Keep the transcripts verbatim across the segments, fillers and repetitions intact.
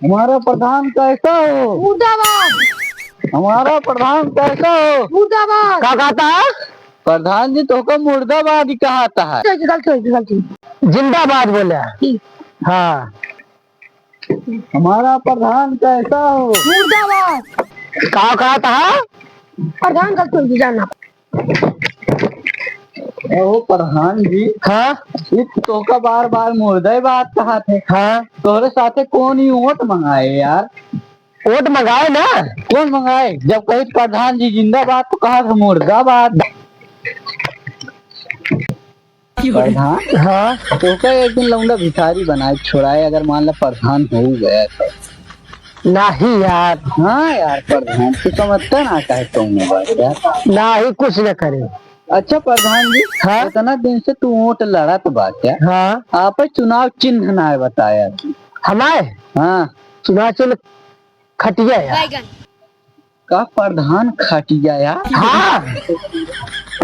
हमारा प्रधान कैसा हो? मुर्दाबाद। हमारा प्रधान कैसा हो? मुर्दाबाद। का कहता है? प्रधान जी, तोहका मुर्दाबाद ही कहता है। गलती, गलती, गलती। जिंदाबाद बोले। जी। हाँ। हमारा प्रधान कैसा हो? मुर्दाबाद। का कहता है? प्रधान गलती हो गई, जाना। ओ प्रधान जी। हाँ? ये तोहका बार बार मुर्दाबाद कहत है। हाँ? तोहरे साथे कौन ही वोट मंगाए यार? वोट मंगाए ना। कौन मंगाए? जब कही प्रधान जी जिंदाबाद तो कहा था मुर्दाबाद। प्रधान। हाँ। तोहका एक दिन लौंडा भिखारी बनाए छोड़ाए, अगर मान ला प्रधान हो गया तो। नहीं यार। हाँ यार प्रधान, तू समझता ना काहे कौनो बात यार। नहीं, कुछ न करे। अच्छा प्रधान जी, हाँ? इतना दिन से तू वोट लड़त बाटे। हाँ। आपे चुनाव चिन्ह ना बताया। हमारे? हाँ। चुनाव चिन्ह खटिया यार। का प्रधान खटिया यार? हाँ।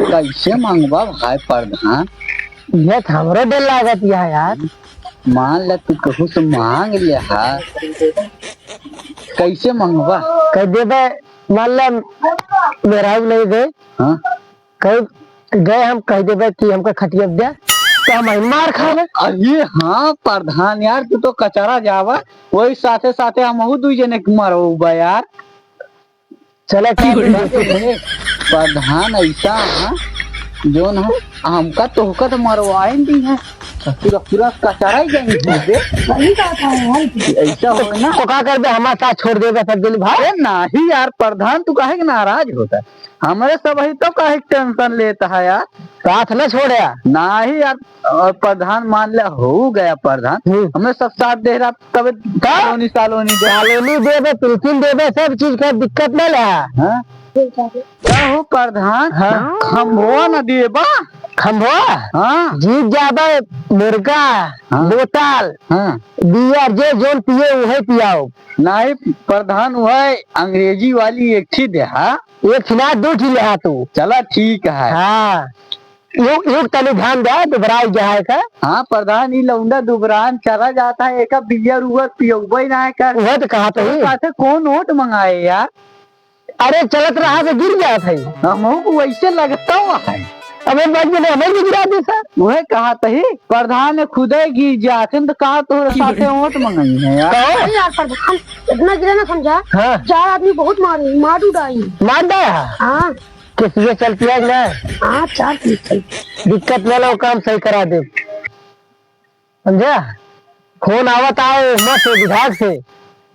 कैसे मांगबा भाई प्रधान? ये तो हमरो डर लागत या यार। मान ले तू कहू से मांग ले हा, कैसे मांगबा? कह देबे, मान ले मेहरारू नहीं गए। हाँ। कहीं गए हम कह देबे कि हमका खटिया दे, तो हम मार खाबे। अरे हाँ प्रधान यार, तू तो कचरा जावा, वही साथे साथे हमहू दुई जने के मरबा यार। चला, ठीक है। अरे, प्रधान ऐसा है, जोन है, हमका तोहका तो मरवाए दी है, पूरा, पूरा कचरा ही जाएंगे बे। सही बात है भाई। ऐसा हो ना। तो का करबे, हमारे साथ छोड़ देबे सब जन भाई? अरे नहीं यार प्रधान, तू काहे के नाराज होता है? हमरे सब ही तो काहे के tension लेता है यार? साथ न छोड़े यार। नहीं यार, और प्रधान मान ले हो गया प्रधान, हम्म। हमरे सब साथ दे रहा तब का? सालोनी सालोनी दे। सालोनी देबे, पिलसिन देबे, सब चीज का दिक्कत न ले। हाँ? का हो प्रधान? हाँ। खंभवा न देबा? खंभवा? हाँ। जीत जाबे मुर्गा, हाँ। बोतल, हाँ। बियर, जे जोन पिए उहे पियाओ। नहीं प्रधान, वह अंग्रेजी वाली एक ठी दे, हाँ? एक ठी ना, दो ठी ले आ तू। चला ठीक है। हाँ। यू, यू तनी ध्यान दे, दुबराई जहाए का। हाँ प्रधान, ई लौंडा दुबरान चला जाता है, एका बियर उबर पियउबे ना कर। उहे तो कहा तो ही। साथे कौन वोट मंगाए यार? अरे चलत रहा तो गिर जात है। हमहू को वैसे लगता हुआ है। अबे बच गए, हमें भी गिरा दे सर। उहे कहा तो ही, प्रधान ने खुदे गिर जाते हैं तो कहा तोहरे साथे वोट मंगाई है यार। कहो। अरे यार प्रधान, इतना गिरा ना समझा। हाँ। चार आदमी बहुत मारी, मार उड़ाई। मार दे। हाँ। किस लिए चलती है कि ना? हाँ, चार किस चलती। दिक्कत ना लो, काम सही करा दे। समझा? फोन आवत आओ मत से विधायक से,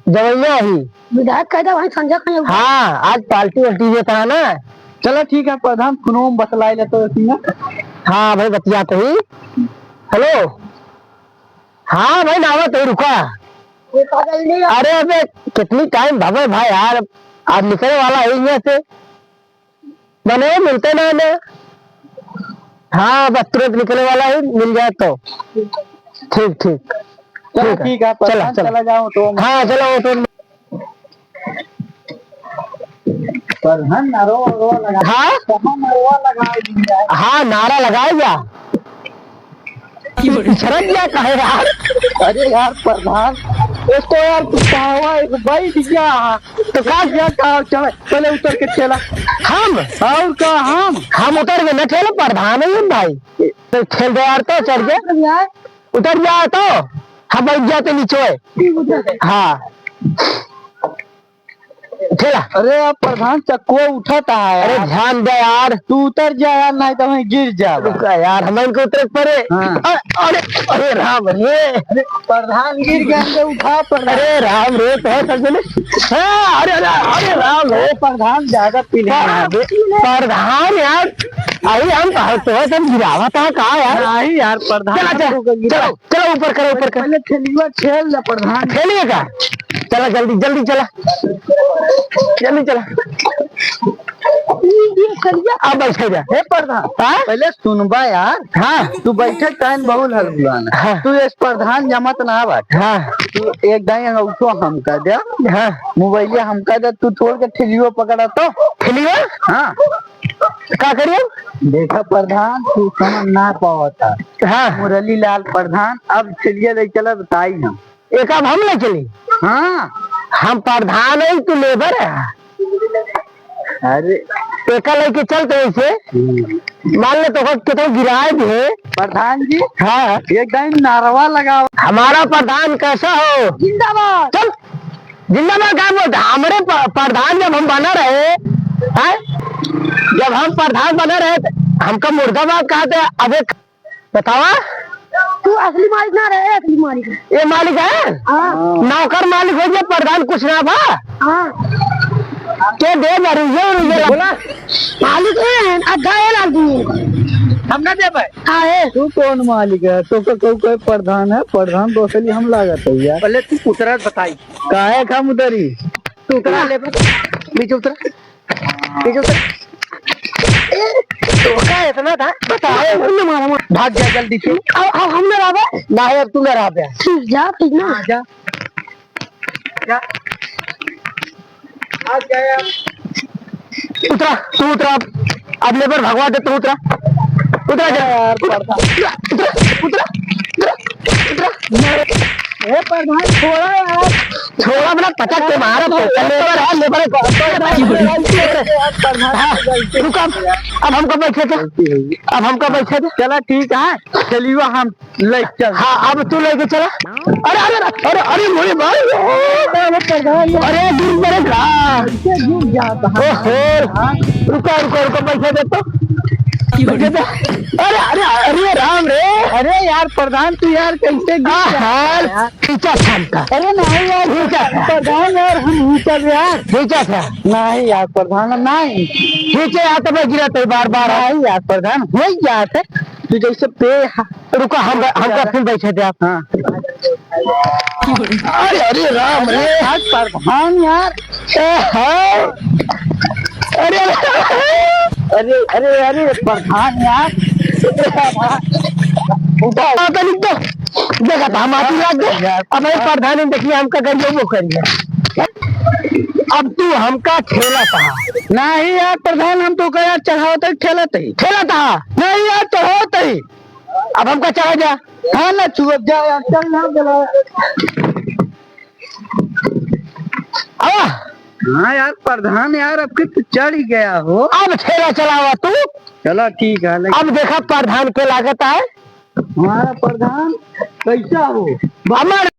जवैया ही। विधायक कह दे वहीं संजय कहीं। हाँ, आज पार्टी वार्टी ये था ना। चलो ठीक है प्रधान, फोन में बतलाई ले तो इसी में। हाँ भाई, बतिया तो ही। हेलो। हाँ भाई, नावत है, रुका। ये पागल नहीं है। अरे अबे, कितनी टाइम भवे भाई यार, आज निकले वाला है यहाँ से। मने मिलते ना ना। हाँ, बस तुरंत निकले वाला है, मिल जाए तो। ठीक, ठीक। चलो, ठीक है। ठीक है, चला, प्रधान, चला। चला जाओ तो। हाँ, चलो, वो तो। प्रधान, नारो, रो लगा। हाँ? कहाँ नारो लगा दिया? हाँ, नारा लगाए जा। पिछड़न क्या कहे यार? अरे यार प्रधान, एक तो यार तू कहवा एक बैठ गया, तो का क्या कहा? चल पहले उतर के ठेला। हम? और का हम? हम उतर के न ठेला, प्रधान है ये भाई। तो ठेल दे यार, तो चढ़ के यार। उतर जा तो हम बैठ जाते नीचे। हाँ। ठेला। अरे यार प्रधान, चक्कू उठत है यार। अरे ध्यान दे यार। तू उतर जा यार, नहीं तो वहीं गिर जाबा। रुका यार, हम इनको उतरे के परे। हाँ। अ-, अरे, अरे राम रे। अरे प्रधान गिर गए, इनके उठा प्रधान। अरे राम रे, तो है सब जने। हाँ, अरे, अरे, अरे राम रे। अरे प्रधान ज्यादा पीले ना दे। प्रधान यार, अरे हम तो है सब गिरावा था का यार? नहीं यार प्रधान, चला, चला, हमको गिरा। चला। चलो ऊपर करो, ऊपर करो। पहले ठेलिया ठेल ले प्रधान। ठेलिए का? चला जल्दी, जल्दी चला। जल्दी चला। ये ठेलिया। अब बैठे जा। हे प्रधान, हाँ? पहले सुनबा यार। हाँ। तू बैठे टाइम बहुत हलगुलान। हाँ। तू इस प्रधान जमत ना बाटे। हाँ। तू एक दाई अंगूठो हमका दे। हाँ। मोबाइलिया हमका दे, तू छोड़ के ठेलियो पकड़ा तो। ठेलियो? हाँ। का करियो? देखा प्रधान, तू समझ ना पावता। हाँ। मुरली लाल प्रधान, अब चलिए ले चला बताई हम। एक अब हम ले चली। हाँ। हम प्रधान है, तू लेबर है। अरे। एका लेके चलते ऐसे। हम्म। मान ले तो कितना गिराए भी है। प्रधान जी। हाँ। एक दाईं नारवा लगाओ। हमारा प्रधान कैसा हो? जिंदाबाद। चल। जिंदाबाद का बोलते? हमरे प-, प्रधान जब हम बना रहे, हैं? जब हम प्रधान बना रहे, तो हमका मुर्दाबाद कहा थे। अब एक बतावा। तू असली मालिक ना रहे, असली मालिक है। ये मालिक है? हाँ। नौकर मालिक हो गया, प्रधान कुछ ना बा। हाँ। के दे दारू, ये, ये बोला। मालिक है, अब गाय लाल दी। हम ना देबे। हाँ, है। तू कौन मालिक है? तो का कहू कहे प्रधान है, प्रधान दोसली हम लागत है यार। पहले तू उतरा बताई। काहे का हम उतरी? तू उतरा ले, नीचे उतरा। ये जो ए, तो का इतना था? बता, ए, उन्हें मारा, मारा। भाग जा जल्दी से। अब, अब हम ना रहबे। ना है, अब तू ना रहबे। ठीक जा, ठीक ना? हाँ, जा। जा। आ गया। उतरा, तू उतरा। अब लेबर भगवा दे, तू उतरा। उतरा जा। यार, उतरा, उतरा, उतरा, उतरा, उतरा। ए प्रधान, छोड़ा यार। छोड़ा अपना पटक के मारा, तो लेबर है, लेबर है। हाँ, रुक अब, अब हमका बैठे दे। अब हमका बैठे दे। चला ठीक है, चलियो हम ले चल। हाँ, अब तू लेके चला। अरे, अरे, अरे, अरे, मोरे भाई। अरे, प्रधान। अरे, गिर पड़े का? कैसे गिर जाता है? ओहो। रुका, रुका, रुका, बैठे दे तो। बैठे दे। अरे, अरे, अरे, राम रे। अरे यार, प्रधान, तू यार कैसे गिर आ, जाता है यार? खींचा था हमका। अरे नहीं यार, खींचा था। प्रधान यार, हम खींचा था यार। खींचा था। नहीं यार, प्रधान, नहीं। खींचे यार, तो मैं गिरा था बार, बार। नहीं यार, प्रधान, हो ही जाते। तू जैसे पे, रुका, हम, हमका फिर बैठे दे आप। हाँ। अरे, अरे, राम रे। आज प्रधान यार। ए, हाँ। अरे, अरे, अरे, अरे, प्रधान यार। उठा, उठा, निकल। देखा था, हम आती रात दे। अब भाई प्रधान ने देखिए, हमका करिए, वो करिए। अब तू हमका ठेला था। नहीं यार प्रधान, हम तो का यार चढ़ावत ही, ठेलत ही। ठेला था। नहीं यार, चढ़ावत ही। अब हमका चढ़ा जा। हाँ ना, तू अब जा यार, चल ना, चला। आवा। हाँ यार प्रधान यार, अब के तू चढ़ ही गया हो। अब ठेला चलावा तू। चलो ठीक है, लेकिन अब देखा प्रधान के लागत है। हमारा प्रधान कैसा हो? हमार